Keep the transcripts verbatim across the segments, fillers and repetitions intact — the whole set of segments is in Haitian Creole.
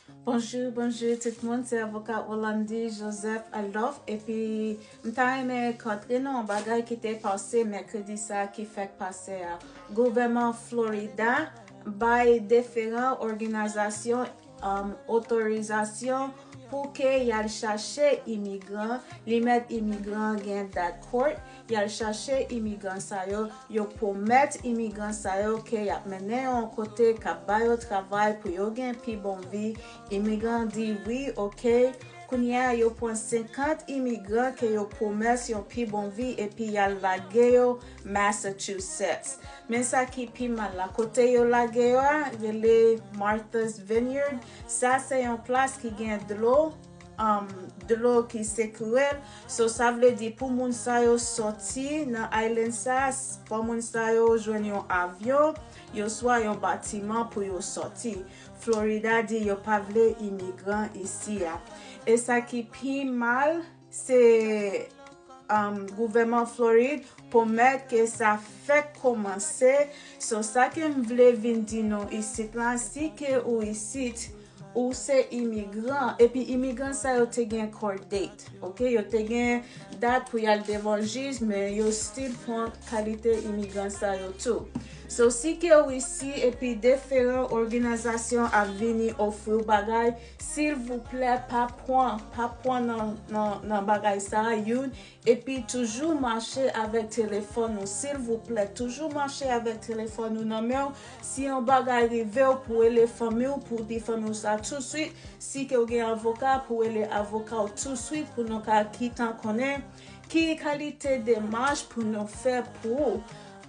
Bonjou, bonjou tout moun, se avoka Rolandi Joseph Adolphe, epi m ta renmen kontre nan yon bagay ki te pase mèkredi sa ki fèk pase a. Gouvèman Florida bay diferan òganizasyon, um, otorizasyon pou ke y al chache imigran, li mèt imigran gen dat court, y al chache imigran sa yo, yo pwomèt imigran sa yo ke y ap mennen yo yon kote k ap ba yo travay pou yo gen pi bon vi. Imigran di wi, oke. Kounye a, yo pran senkant imigran ke yo pwomèt yon pi bon vi epi y al lage yo Massachusetts. Men sa ki pi mal la, kote yo lage yo a, rele Martha's Vineyard. Sa se yon plas ki gen dlo, um, dlo ki sekire l. So, sa vle di pou moun sa yo sòti nan island sa, fò moun sa yo jwenn yon avyon, yo swa yon batiman pou yo sòti. Florida di yo pa vle imigran isi a. E sa ki pi mal, se, um, gouvèman Florid pwomèt ke sa fèk kòmanse. So, sa ke m vle vin di nou isit la, si ke ou isit, ou se imigran, epi imigran sa yo te gen court date, oke? Yo te gen dat pou y al devan jij, men yo still pran kalite imigran sa yo tou. So, si ke ou isi, epi diferan òganizasyon ap vini ofri w bagay, silvouplè, pa pran, pa pran nan, nan, nan bagay sa a, youn, epi toujou mache avèk telefòn ou, silvouplè, toujou mache avèk telefòn ou nan men w. Si yon bagay rive w, pou rele fanmi w, pou di fanmi w sa touswit. Si ke w gen avoka, pou rele avoka w touswit, pou nou ka gentan konnen ki kalite demach pou nou fè pou ou.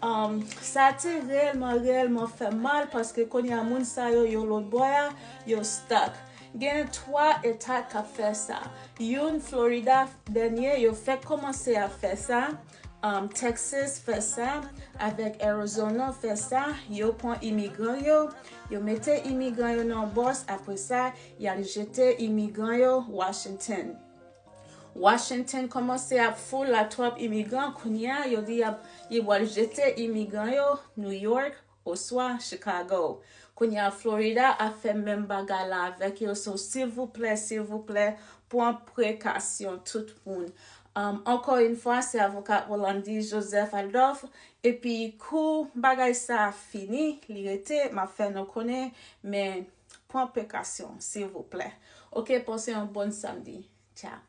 Um, sa te reyèlman, reyèlman fè mal, paske kounye a moun sa yo, yo lòtbò a, yo stuck. Gen twa eta k ap fè sa. Youn, Florida, dènye, yo fèk kòmanse ap fè sa. Um, Texas fè sa, avèk Arizona fè sa. Yo pran imigran yo, yo mete imigran yo nan bòs, apre sa, y al jete imigran yo Washington. Washington kòmanse ap full la, twòp imigran, kounye a, yo di y ap, y pral jete imigran yo New York oswa Chicago. Kounye a, Florida ap fè menm bagay la avèk yo. So, silvouplè, silvouplè, pran prekasyon, tout moun. Um, ankò yon fwa, se avoka Rolandi Joseph Adolphe. Epi, kou bagay sa a fini, li rete, m ap fè nou konnen, men pran prekasyon, silvouplè. Oke, pase yon bon samdi. Tchao.